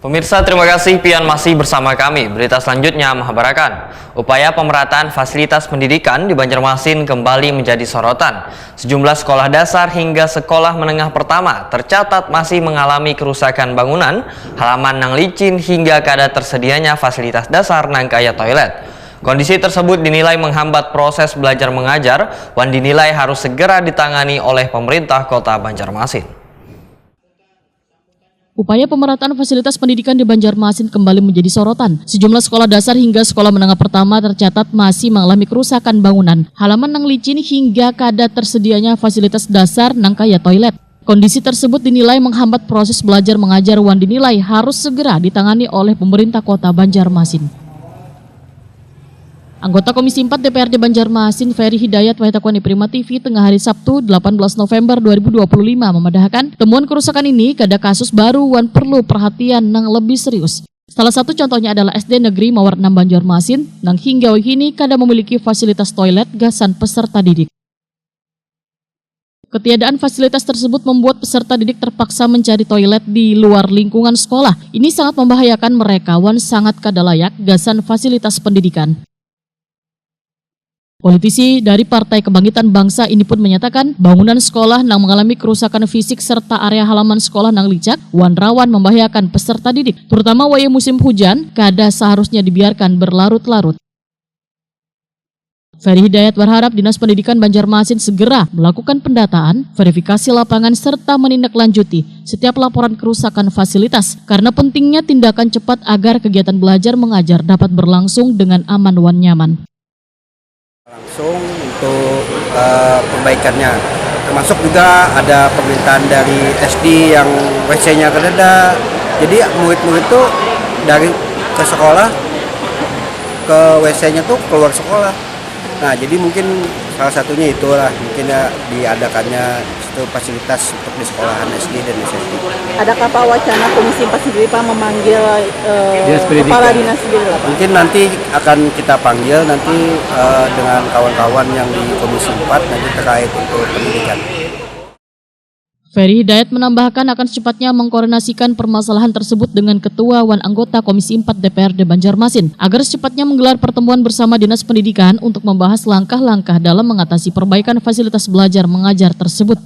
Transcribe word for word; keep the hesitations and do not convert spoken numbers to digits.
Pemirsa, terima kasih pian masih bersama kami. Berita selanjutnya menghabarkan, upaya pemerataan fasilitas pendidikan di Banjarmasin kembali menjadi sorotan. Sejumlah sekolah dasar hingga sekolah menengah pertama tercatat masih mengalami kerusakan bangunan, halaman nang licin hingga kada tersedianya fasilitas dasar nang kaya toilet. Kondisi tersebut dinilai menghambat proses belajar mengajar wan dinilai harus segera ditangani oleh pemerintah Kota Banjarmasin. Upaya pemerataan fasilitas pendidikan di Banjarmasin kembali menjadi sorotan. Sejumlah sekolah dasar hingga sekolah menengah pertama tercatat masih mengalami kerusakan bangunan, halaman nang licin hingga kada tersedianya fasilitas dasar nang kaya toilet. Kondisi tersebut dinilai menghambat proses belajar mengajar wan dinilai harus segera ditangani oleh pemerintah Kota Banjarmasin. Anggota Komisi empat D P R D Banjarmasin, Ferry Hidayat, wayah takuani Prima T V tengah hari Sabtu, delapan belas November dua ribu dua puluh lima, memadahakan temuan kerusakan ini kada kasus baru wan perlu perhatian nang lebih serius. Salah satu contohnya adalah S D Negeri Mawar enam Banjarmasin nang hingga wahini kada memiliki fasilitas toilet gasan peserta didik. Ketiadaan fasilitas tersebut membuat peserta didik terpaksa mencari toilet di luar lingkungan sekolah. Ini sangat membahayakan mereka wan sangat kada layak gasan fasilitas pendidikan. Politisi dari Partai Kebangkitan Bangsa ini pun menyatakan bangunan sekolah nang mengalami kerusakan fisik serta area halaman sekolah nang licak wan rawan membahayakan peserta didik, terutama wayah musim hujan, kada seharusnya dibiarkan berlarut-larut. Ferry Hidayat berharap Dinas Pendidikan Banjarmasin segera melakukan pendataan, verifikasi lapangan, serta menindaklanjuti setiap laporan kerusakan fasilitas karena pentingnya tindakan cepat agar kegiatan belajar mengajar dapat berlangsung dengan aman wan nyaman. Langsung untuk uh, perbaikannya, termasuk juga ada permintaan dari S D yang W C-nya kedada, jadi murid-murid tuh dari ke sekolah ke W C-nya tuh keluar sekolah. Nah, jadi mungkin salah satunya itulah, mungkin ya diadakannya itu fasilitas untuk di sekolahan S D dan S M P. Adakah Pak wacana Komisi empat sendiri Pak memanggil uh, Dinas Pendidikan. Kepala Dinas sendiri Pak? Mungkin nanti akan kita panggil nanti uh, dengan kawan-kawan yang di Komisi empat nanti terkait untuk pendidikan. Ferry Hidayat menambahkan akan secepatnya mengkoordinasikan permasalahan tersebut dengan Ketua wan anggota Komisi empat D P R D Banjarmasin agar secepatnya menggelar pertemuan bersama Dinas Pendidikan untuk membahas langkah-langkah dalam mengatasi perbaikan fasilitas belajar mengajar tersebut.